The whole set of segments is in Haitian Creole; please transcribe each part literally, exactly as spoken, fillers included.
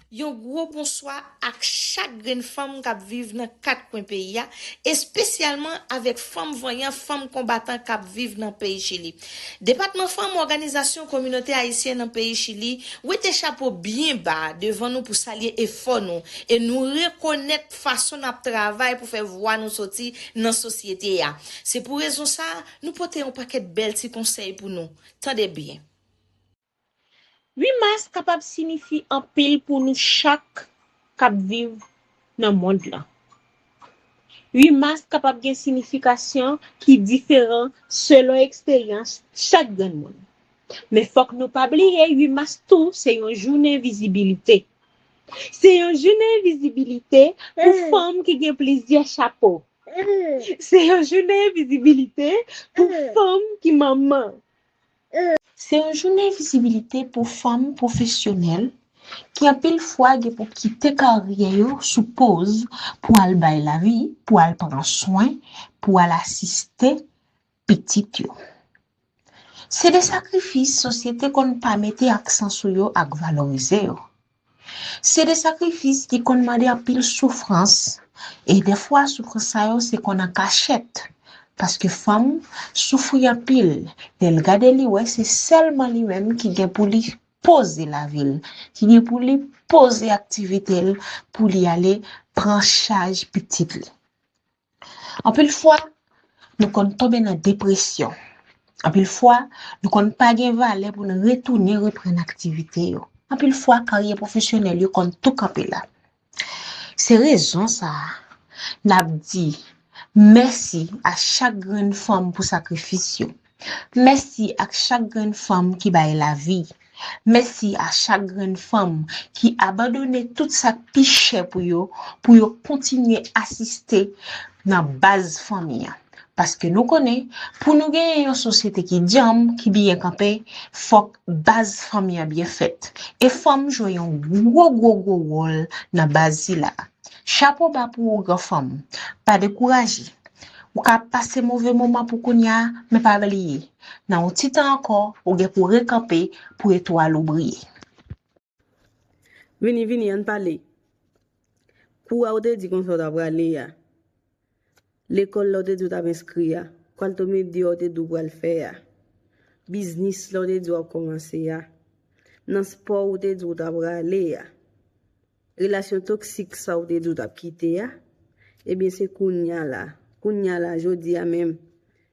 Yon gwo bonswa ak chak grenn fanm k ap viv nan kat kwen peyi a, espesyalman avèk fanm vanyan, fanm konbatan k ap viv nan peyi Chili. Depatman Fanm Òganizasyon Kominote Ayisyen nan peyi Chili wete chapo byen ba devan nou pou salye efò nou, e nou rekonèt fason n ap travay pou fè vwa nou soti nan sosyete a. Se pou rezon sa a, nou pote yon pakèt bèl ti konsèy pou nou. Tande byen. Uit mas kapab siyifi anpil pou nou chak k ap viv nan mond lan. Uit mas kapab gen siyifikasyon ki diferan selon eksperyans chak grenn moun. Men fòk nou pa bliye uit mas tou se yon jounen vizibilite. Se yon jounen vizibilite pou fanm ki gen plizyè chapo. Se yon jounen vizibilite pou fanm ki manman. Se yon jounen vizibilite pou fanm pwofesyonèl ki anpil fwa gen pou kite karyè yo sou poz pou al bay lavi, pou al pran swen, pou al asiste pitit yo. Se de sakrifis sosyete konn pa mete aksan sou yo ak valorize yo. Se de sakrifis ki konn mande anpil soufrans, e dèfwa soufrans sa yo se konn an kachèt, paske fanm soufri anpil, lè l gade li wè se sèlman li menm ki gen pou li poze lavi l, ki gen pou li poze aktivite l pou li ale pran chaj pitit li. Anpil fwa, nou konn tonbe nan depresyon. Anpil fwa, nou konn pa gen valè pou n retounen reprann aktivite yo. Anpil fwa, karyè pwofesyonèl yo konn tou kanpe la. Se rezon sa a, n ap di mèsi a chak grenn fanm pou sakrifis yo. Mèsi ak chak grenn fanm ki bay lavi. Mèsi a chak grenn fanm ki abandone tout sa k pi chè pou yo, pou yo kontinye asiste nan baz fanmi an. Paske nou konnen, pou nou genyen yon sosyete ki djanm, ki byen kanpe, fòk baz fanmi an byen fèt. E fanm jwe yon gwo, gwo, gwo wòl nan baz sila. Chapo ba pou ou, gran fanm. Pa dekouraje. Ou ka ap pase move moman pou kounye a, men pa bliye, nan yon ti tan ankò, ou gen pou rekanpe pou etwal ou briye. Vini, vini, ann pale. Kou a ou te di konsa w ta prale a. Lekòl la ou te di w t ap enskri a. Kwa l tonbe di a ou te di w pral fè a. Biznis la ou te di w ap kòmanse a. Nan spò ou te di w t ap prale a. Relasyon toksik sa ou te di w t ap kite a, ebyen se kounya la, kounya la, jodi a menm.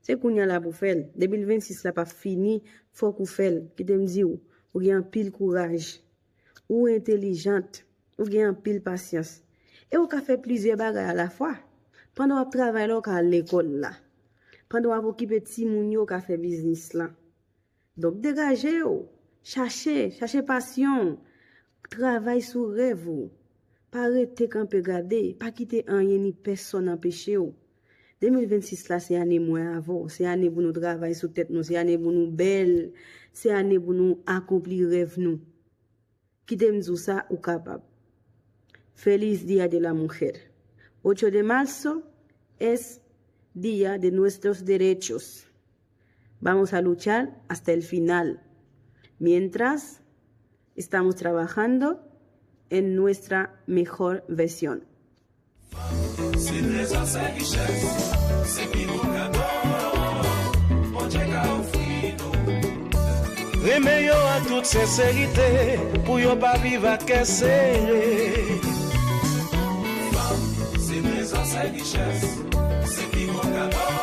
Se kounya la pou fè l. De mil vennsis la p ap fini, fòk ou fè l. Kite m di w, ou gen anpil kouraj. Ou entèlijant, ou gen anpil pasyans. E ou ka fè plizyè bagay alafwa. Pandan w ap travay la, ou ka al lekòl la. Pandan w ap okipe timoun yo, ou ka fè biznis lan. Donk degaje w, chache, chache pasyon w, travay sou rèv ou. Pa rete kanpe gade, pa kite anyen ni pèsonn anpeche w. De mil vennsis la se ane mwen avè w, se ane pou nou travay sou tèt nou, se ane pou nou bèl, se ane pou nou akonpli rèv nou. Kite m di w sa, ou kapab. Feliz Día de la Mujer. Ocho de marzo es Día de nuestros derechos. Vamos a luchar hasta el final. Mientras, estamos trabajando en nuestra mejor versión. Se trezò, se richès, se pi gwo kado Bondye ka ofri nou. Renmen yo an tout senserite, pou yo pa viv ak kè sere. Fanm, se trezò, se richès, se pi gwo kado